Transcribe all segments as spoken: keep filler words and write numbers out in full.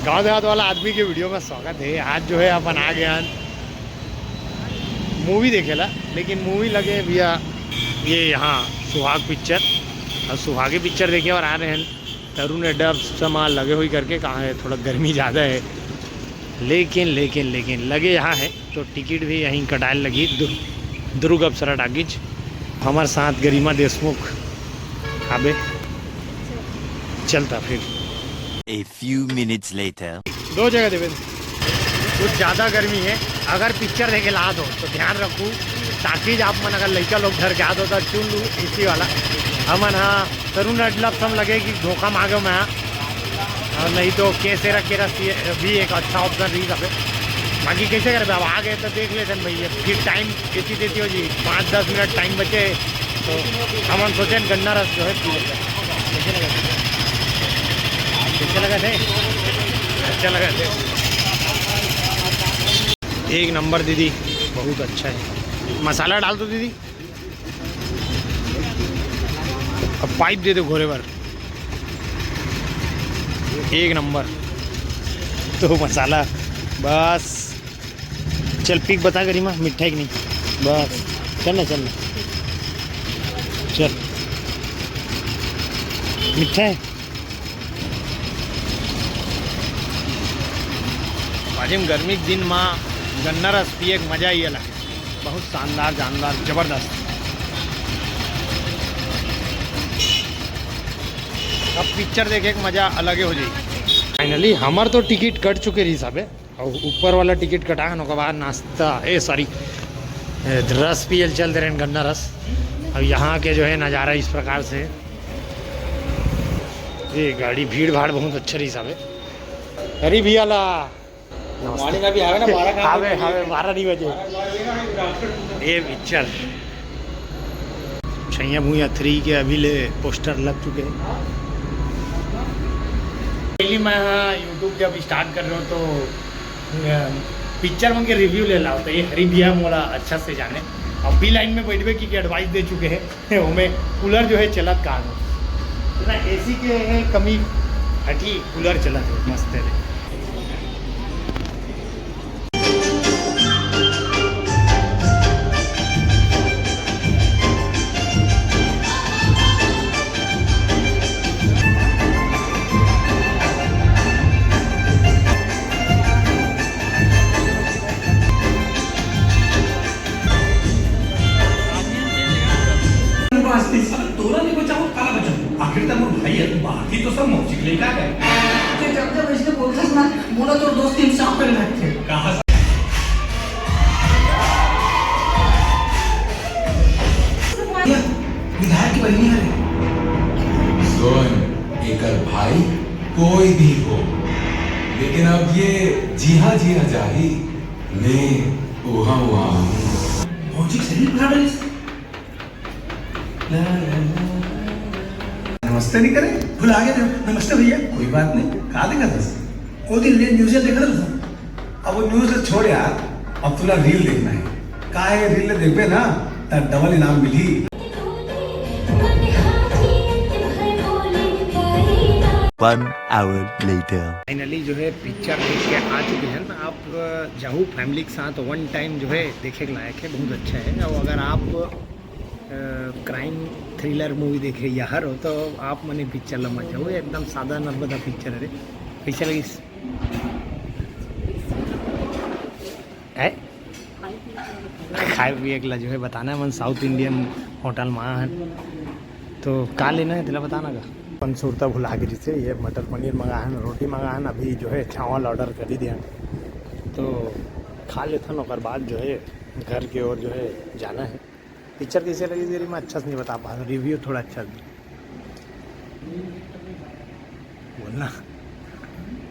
गाँव देहात वाला आदमी के वीडियो में स्वागत है। आज जो है अपन आ गए हैं मूवी देखे ला, लेकिन मूवी लगे भैया ये यहाँ सुहाग पिक्चर, और सुहागे पिक्चर देखे और आ रहे हैं। तरुण अड्डा समा लगे हुई करके कहाँ है, थोड़ा गर्मी ज़्यादा है, लेकिन लेकिन लेकिन लगे यहाँ है। तो टिकट भी यहीं कटाए लगी, दु-, दुर्ग अप्सरा टाकीज। हमारे साथ गरिमा देशमुख आबे, चलता फिर। A few minutes later. दो जगह देवे, कुछ ज़्यादा गर्मी है। अगर पिक्चर देखे ला दो तो ध्यान रखू, ताकि आप मन अगर लड़का लोग घर के आ दो तो चुन लू एसी वाला। हमन हाँ तरुण अडलप हम लगे कि धोखा मांगे मैं, और नहीं तो केसेरा केरा सी-, भी एक अच्छा ऑप्शन रही सब। बाकी कैसे करबे, अब आ गए तो देख लेते हैं भैया। फिर टाइम देती देती हो जी, पाँच दस मिनट टाइम बचे तो हमन सोचे गन्ना रस जो है पी लेते हैं। कैसे लगा? कैसे लगा थे? अच्छा लगा थे। एक नंबर दीदी, बहुत अच्छा है। मसाला डाल दो दीदी। अब पाइप दे दो घोरे भर। एक नंबर। तो मसाला बस। चल पी के बता गरिमा, मीठा है कि नहीं? बस चल ना, चल ना, चल। मीठा है। भाजी में गर्मी के दिन में गन्ना रस पिए के मजा ही अलग है। बहुत शानदार, जानदार, जबरदस्त। अब पिक्चर देखे के मजा अलगे हो जाई। फाइनली हमार तो टिकट कट चुके रही साहब, और ऊपर वाला टिकट कटा है, ओकर बाद नाश्ता, ए सॉरी, रस पियल चल दे रहे हैं, गन्ना रस। अब यहाँ के जो है नज़ारा इस प्रकार से, ये गाड़ी भीड़ भाड़ बहुत अच्छा रही साहब। अरे भैया ला मॉर्निंग अभी हवे ना, बारह का हावे, बजे। हावे, बारह नहीं बजे। ये पिक्चर छैया भुइया थ्री के अभी ले पोस्टर लग चुके हैं। पहली मैं हाँ YouTube जब स्टार्ट कर रहा हूँ तो, अ, पिक्चर मन के रिव्यू ले लाओ, तो ये हरी भैया मोला अच्छा से जाने। अब बी लाइन में बैठबे की, की एडवाइस दे चुके हैं। ओमे कूलर जो है चलत का हो, इतना एसी के है कमी, हटी कूलर चलत है, मस्त है। बस, साला तोला नहीं बचाऊं, काला बचाऊं। आखिर तक वो भाई है, बाकी तो सब मौसी के लिए का है। ते जब जब ऐसे बोलता है ना, बोला तो दोस्ती में सांप करने लगते हैं। कहा विधायक की बहनी है। सुन, एकर भाई कोई भी हो, लेकिन अब ये जिहा जिहा जाही, ने उहा उहा आही। मौजी सही बना रहे। नमस्ते नहीं करे, भुला गए। नमस्ते भैया। कोई बात नहीं, का देखा था? वो दिन ले न्यूज देखा था। अब वो न्यूज छोड़ यार, अब तुला रील देखना है। का है रील देखबे ना, त डबल इनाम मिली। One hour later. फाइनली जो है पिक्चर देख के आ चुके हैं ना आप, जाहू फैमिली के साथ वन टाइम जो है देखे के लायक है, बहुत अच्छा है। और अगर आप क्राइम थ्रिलर मूवी देखे यार हो तो आप मने पिक्चर ला मत जाओ, एकदम सादा नर्मदा पिक्चर है रे। कैसे लगिस? है खाए पिए के ला जो है बताना है, मन साउथ इंडियन होटल में आए हैं। तो का लेना है तेला बताना का? अपन सुरता भुला के जैसे ये मटर पनीर मंगा है, रोटी मंगा है, अभी जो है चावल ऑर्डर कर ही दिया, तो खा लेथन, ओकर बाद जो है घर के ओर जो है जाना है। पिक्चर कैसे लगी तेरी, मैं अच्छा से नहीं बता पा रहा, रिव्यू थोड़ा अच्छा दे। बोलना,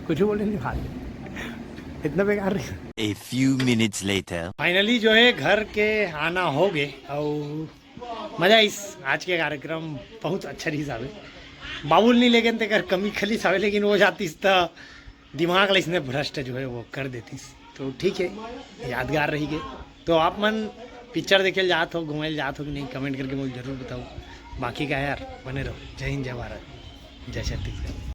कुछ बोले नहीं, खा ले। इतना बेकार नहीं। A few minutes later. Finally जो है घर के आना हो गए और मजा इस आज के कार्यक्रम बहुत अच्छा रही साहब। बाबुल नहीं लेकिन तेकर कमी खली साहब, लेकिन वो जातीस त दिमाग ला इसने भ्रष्ट जो है वो कर देतीस। तो ठीक है, यादगार रही गए। तो आप मन पिक्चर देखे ल जात हो, घूमे ल जात हो कि नहीं, कमेंट करके मुझे जरूर बताओ। बाकी का यार बने रहो। जय हिंद, जय भारत, जय छत्तीसगढ़।